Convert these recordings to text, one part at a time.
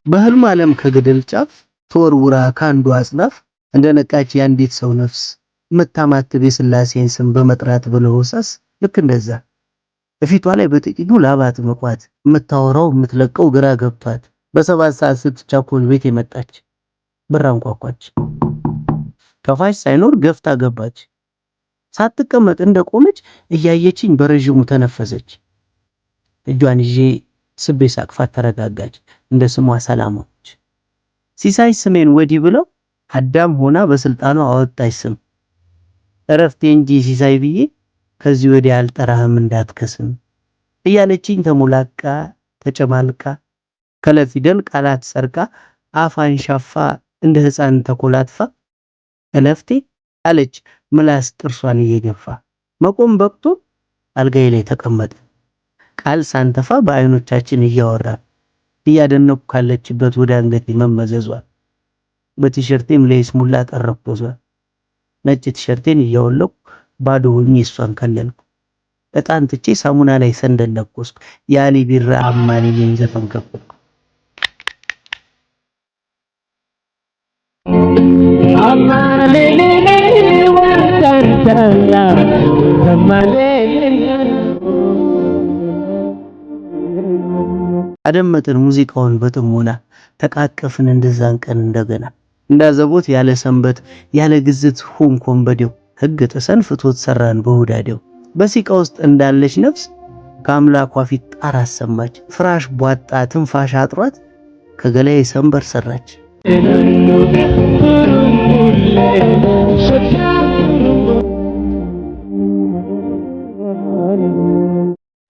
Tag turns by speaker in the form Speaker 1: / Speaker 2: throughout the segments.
Speaker 1: በህልም ዓለም ከገደል ጫፍ ተወርውራ ከአንዱ አጽናፍ እንደነቃች የአንዲት ሰው ነፍስ የምታማትብ የሥላሴን ስም በመጥራት በለሆሳስ ልክ እንደዛ እፊቷ ላይ በጥቂቱ ላባት መቋት የምታወራው የምትለቀው ግራ ገብቷት በ7 ሰዓት ስትቻኮል ቤት የመጣች በር አንኳኳች። ከፋች ሳይኖር ገፍታ ገባች። ሳትቀመጥ እንደቆመች እያየችኝ በረዥሙ ተነፈሰች። እጇን ይዤ ስቤ ሳቅፋት ተረጋጋች። እንደ ስሟ ሰላም ሆነች። ሲሳይ ስሜን ወዲህ ብለው አዳም ሆና በስልጣኗ አወጣች ስም። እረፍቴ እንጂ ሲሳይ ብዬ ከዚህ ወዲህ አልጠራህም እንዳትከስም እያለችኝ ተሞላቃ ተጨማልቃ ከለፊደል ቃላት ሰርቃ አፍ አንሻፋ እንደ ሕፃን ተኮላትፋ እለፍቴ አለች ምላስ ጥርሷን እየገፋ። መቆም በቅቶ አልጋዬ ላይ ተቀመጠ። ቃል ሳንተፋ በአይኖቻችን እያወራን እያደነኩ ካለችበት ወደ አንገቴ መመዘዟል። በቲሸርቴም ለይስሙላ ጠረኩ። ነጭ ቲሸርቴን እያወለቅኩ ባዶ ሆኜ እሷን ከለልኩ። ዕጣን ትቼ ሳሙና ላይ ሰንደል ለኮስኩ። የአሊ ቢራ አማኔን ዘፈን ከፈትኩ። አደመጥን ሙዚቃውን በጥሞና ተቃቀፍን። እንደዛን ቀን እንደገና እንዳዘቦት ያለ ሰንበት ያለ ግዝት ሆንኩ ወንበዴው። ሕግ ጥሰን ፍትወት ሰራን በሁዳዴው። በሲቃ ውስጥ እንዳለች ነፍስ ከአምላኳ ፊት ጣር አሰማች። ፍራሽ ቧጣ ትንፋሽ አጥሯት ከገላዬ ሰንበር ሰራች።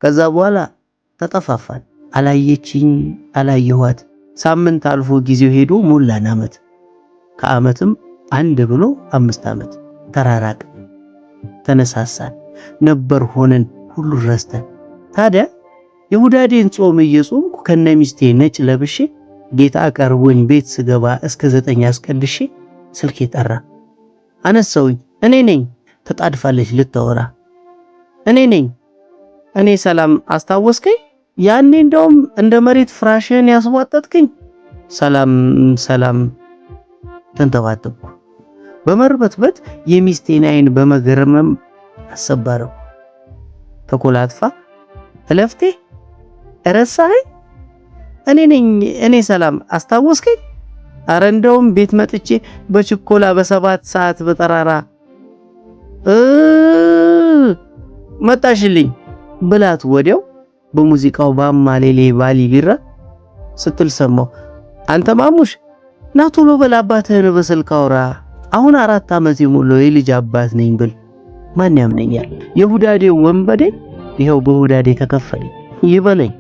Speaker 1: ከዛ በኋላ ተጠፋፋን። አላየችኝ አላየኋት። ሳምንት አልፎ ጊዜው ሄዶ ሞላን ዓመት። ከዓመትም አንድ ብሎ 5 ዓመት ተራራቅ። ተነሳሳን ነበር ሆነን ሁሉ ረስተን። ታዲያ የሁዳዴን ጾም እየጾምኩ ከነሚስቴ ነጭ ለብሼ ጌታ ቀርቦኝ ቤት ስገባ እስከ 9 አስቀድሼ ስልኬ ጠራ። አነሳውኝ። እኔ ነኝ። ተጣድፋለች ልታወራ። እኔ ነኝ። እኔ ሰላም አስታወስከኝ? ያኔ እንደውም እንደ መሬት ፍራሽህን ያስቧጠጥክኝ። ሰላም ሰላም ተንተባተብኩ። በመርበትበት የሚስቴን አይን በመገረመም አሰባረው። ተኮላትፋ እለፍቴ ረሳኸኝ? እኔ ነኝ እኔ ሰላም አስታወስከኝ? አረ እንደውም ቤት መጥቼ በችኮላ በ7 ሰዓት በጠራራ መጣሽልኝ ብላት ወዲያው በሙዚቃው ባማሌሌ ባሊ ቢራ ስትል ሰማሁ። አንተ ማሙሽ ና ቶሎ በል አባትህን በስልክ አውራ። አሁን 4 ዓመት የሞላው የልጅ አባት ነኝ ብል ማን ያምነኛል? የሁዳዴው ወንበዴ ይኸው በሁዳዴ ተከፈለኝ ይበለኝ።